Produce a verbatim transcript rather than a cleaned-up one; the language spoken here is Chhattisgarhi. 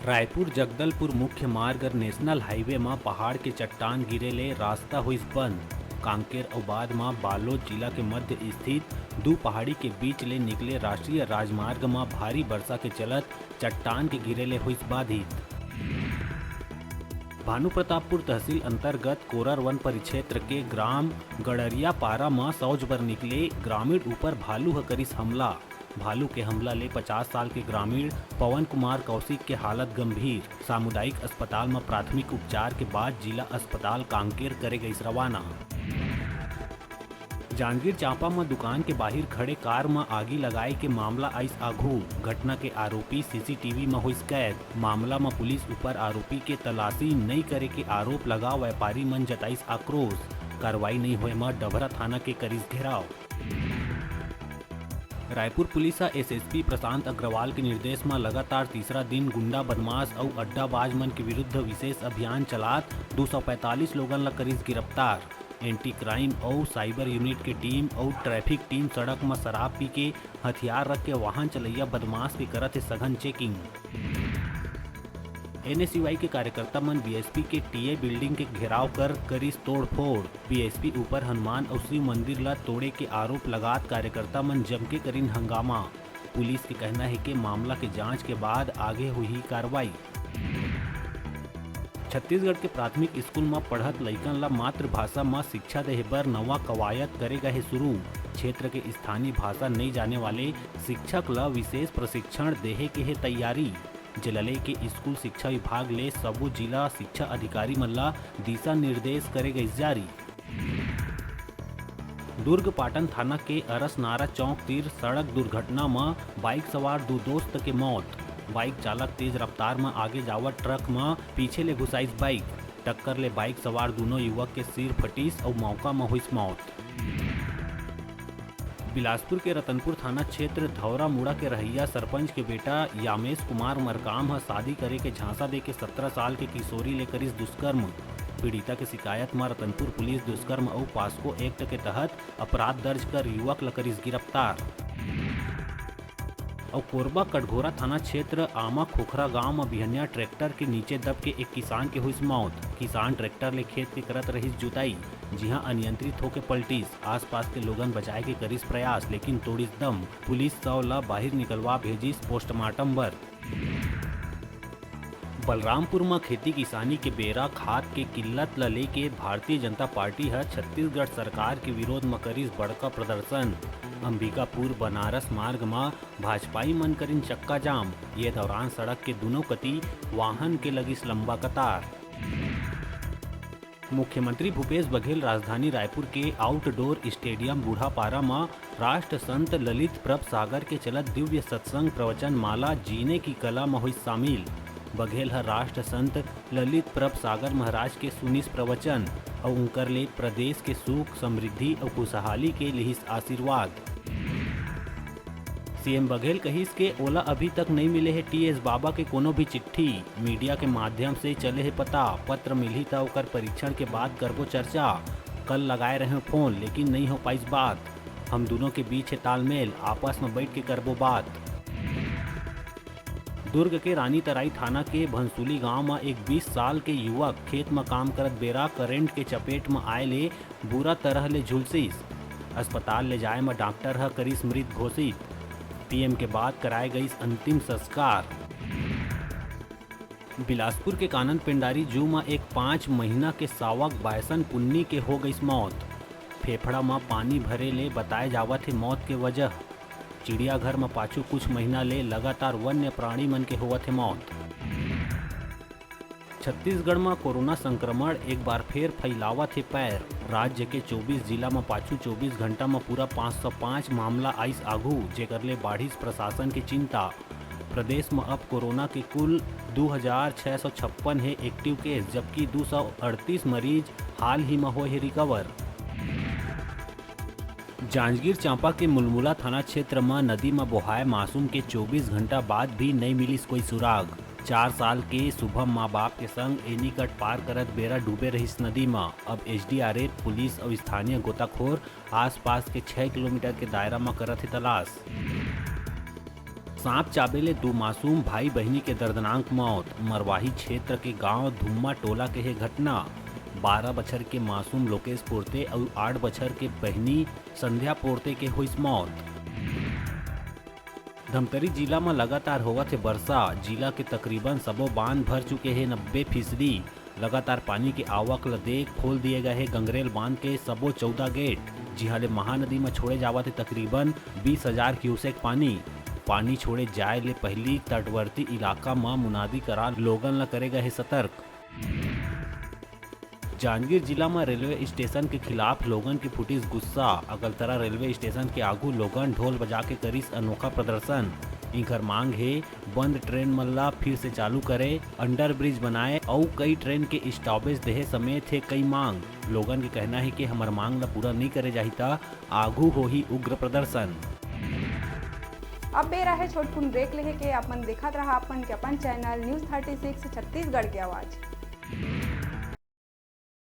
रायपुर जगदलपुर मुख्य मार्ग नेशनल हाईवे म पहाड़ के चट्टान गिरे ले रास्ता होइस बंद। कांकेर अउ बाद म बालोद जिला के मध्य स्थित दू पहाड़ी के बीच ले निकले राष्ट्रीय राजमार्ग म भारी बरसा के चलत चट्टान के गिरे ले होइस बाधित। भानुप्रतापपुर तहसील अंतर्गत कोरर वन परिक्षेत्र के ग्राम गड़रिया पारा म सौज बर निकले ग्रामीण ऊपर भालू ह करिस हमला। भालू के हमला ले पचास साल के ग्रामीण पवन कुमार कौशिक के हालत गंभीर। सामुदायिक अस्पताल म प्राथमिक उपचार के बाद जिला अस्पताल कांकेर करे गइस रवाना। जांजगीर चांपा म दुकान के बाहिर खड़े कार म आगी लगाए के मामला आइस आघू। घटना के आरोपी सीसीटीवी म होइस कैद। मामला म पुलिस ऊपर आरोपी के तलाशी नइ करे के आरोप लगा व्यापारी मन जताइस आक्रोश। कार्रवाई नइ होए म डभरा थाना के करिस घेराव। रायपुर पुलिस ह एसएसपी प्रशांत अग्रवाल के निर्देश म लगातार तीसरा दिन गुंडा बदमाश अउ अड्डाबाज मन के विरुद्ध विशेष अभियान चलात दू सौ पैंतालीस लोगन ल करिस गिरफ्तार। एंटी क्राइम अउ साइबर यूनिट के टीम अउ ट्रैफिक टीम सड़क म शराब पी के हथियार रख के वाहन चलैया बदमाश के करत हे सघन चेकिंग। एनएसयूआई के कार्यकर्ता मन बीएसपी के टीए बिल्डिंग के घेराव कर करिस तोड़फोड़। बीएसपी ऊपर हनुमान अउ शिव मंदिर ल तोड़े के आरोप लगात कार्यकर्ता मन जमके करिन हंगामा। पुलिस के कहना हे कि मामला के जांच के बाद आगे होही कार्रवाई। छत्तीसगढ़ के प्राथमिक स्कूल म पढ़त लइकन ल मातृभाषा म शिक्षा देहे बर नवा कवायद करे गए हे शुरू। क्षेत्र के स्थानीय भाषा नइ जाने वाले शिक्षक ल विशेष प्रशिक्षण देहे के हे तैयारी। जेला लेके स्कूल शिक्षा विभाग ले सबो जिला शिक्षा अधिकारी मन ल दिशा निर्देश करे गइस जारी। दुर्ग पाटन थाना के अरसनारा चौक तीर सड़क दुर्घटना म बाइक सवार दू दोस्त के मौत। बाइक चालक तेज रफ्तार म आगे जावत ट्रक म पीछे ले घुसाइस बाइक। टक्कर ले बाइक सवार दूनों युवक के सिर फटिस अउ मौका म होइस मौत। बिलासपुर के रतनपुर थाना क्षेत्र धौरा मुड़ा के रहइया सरपंच के बेटा यामेश कुमार मरकाम ह शादी करे के झांसा देके सत्रह साल के किशोरी ले करिस दुष्कर्म। पीड़िता के शिकायत म रतनपुर पुलिस दुष्कर्म अउ पास्को एक्ट के तहत अपराध दर्ज कर युवक ल करिस गिरफ्तार। अउ कोरबा कटघोरा थाना क्षेत्र आमा खोखरा गांव म बिहनिया ट्रैक्टर के नीचे दब के एक किसान के होइस मौत। किसान ट्रैक्टर ले खेत के करत रहिस जुताई, जिहां अनियंत्रित होके पलटिस। आसपास के लोगन बचाए के करिस प्रयास, लेकिन तोड़िस दम। पुलिस शव ल बाहिर निकलवा भेजिस पोस्टमार्टम बर। बलरामपुर म खेती किसानी के बेरा खाद के किल्लत ल लेके भारतीय जनता पार्टी ह छत्तीसगढ़ सरकार के विरोध म करिस बड़का प्रदर्शन। अंबिकापुर बनारस मार्ग म भाजपाई मन करिन चक्का जाम। ये दौरान सड़क के दूनों कती वाहन के लगिस लंबा कतार। मुख्यमंत्री भूपेश बघेल राजधानी रायपुर के आउटडोर स्टेडियम बूढ़ापारा म राष्ट्र संत ललित प्रभ सागर के चलत दिव्य सत्संग प्रवचन माला जीने की कला म होइस शामिल। बघेल ह राष्ट्र संत ललित प्रभ सागर महाराज के सुनिस प्रवचन अउ उंकर ले प्रदेश के सुख, समृद्धि अउ खुशहाली के लिहिस आशीर्वाद। सीएम बघेल कहिस के ओला अभी तक नइ मिले हे टीएस बाबा के कोनो भी चिट्ठी। मीडिया के माध्यम से चले हे पता, पत्र मिलही त ओकर परीक्षण के बाद करबो चर्चा। कल लगाए रहेंव फोन, लेकिन नइ हो पाइस बात। हम दूनों के बीच हे तालमेल, आपस म बइठ के करबो बात। दुर्ग के रानीतराई थाना के भनसुली गांव म एक बीस साल के युवक खेत म काम करत बेरा करंट के चपेट म आए ले बुरा तरह ले झुलसिस। अस्पताल ले जाए म डॉक्टर ह करिस मृत घोषित। पीएम के बाद कराए गइस अंतिम संस्कार। बिलासपुर के कानन पेंडारी जू म एक पाँच महीना के सावक बायसन पुन्नी के हो गइस मौत। फेफड़ा म पानी भरे ले बताए जावत हे मौत के वजह। चिड़ियाघर म पाछू कुछ महीना ले लगातार वन्य प्राणी मन के होवत हे मौत। छत्तीसगढ़ म कोरोना संक्रमण एक बार फेर फैलावत हे पैर। राज्य के चौबीस जिला म पाछू चौबीस घंटा म पूरा पाँच सौ पाँच मामला आइस आघू, जेकर ले बाढ़िस प्रशासन के चिंता। प्रदेश म अब कोरोना के कुल दू हजार छह सौ छप्पन हे एक्टिव केस, जबकि दू सौ अड़तीस मरीज हाल ही म होए हे रिकवर। जांजगीर चांपा के मुलमुला थाना क्षेत्र म नदी म बोहाए मासूम के चौबीस घंटा बाद भी नइ मिलिस कोई सुराग। चार साल के शुभम मां बाप के संग एनीकट पार करत बेरा डूबे रहिस नदी म। अब एसडीआरएफ, पुलिस अउ स्थानीय गोताखोर आसपास के छह किलोमीटर के दायरा म करत हे तलाश। सांप चाबे ले दू मासूम भाई बहिनी के दर्दनाक मौत। मरवाही क्षेत्र के गांव धुम्मा टोला के हे घटना। बारह बछर के मासूम लोकेश पोरते अउ आठ बछर के बहिनी संध्या पोरते के होइस मौत। धमतरी जिला म लगातार होवत हे बरसा। जिला के तकरीबन सबो बांध भर चुके हे नब्बे फीसदी। लगातार पानी के आवक ल देख खोल दिए गए हे गंगरेल बांध के सबो चौदह गेट, जिहां ले महानदी म छोड़े जावत हे तकरीबन बीस हजार क्यूसेक पानी। पानी छोड़े जाए ले पहिली तटवर्ती इलाका म मुनादी करा लोगन ल करे गए हे सतर्क। जांजगीर जिला म रेलवे स्टेशन के खिलाफ लोगन के फुटिस गुस्सा। अगलतरा रेलवे स्टेशन के आगू लोगन ढोल बजा के करिस अनोखा प्रदर्शन। इनकर मांग हे बंद ट्रेन मन ला फिर से चालू करे, अंडरब्रिज बनाए अउ कई ट्रेन के स्टॉपेज देहे समेत हे कई मांग। लोगन के कहना हे कि हमर मांग ला पूरा नइ करे जाही त आगू होही उग्र प्रदर्शन। अब बेरा हे छोटकुन ब्रेक लेहे के। अपन देखत रहा अपन के अपन channel news thirty six Chhattisgarh के आवाज।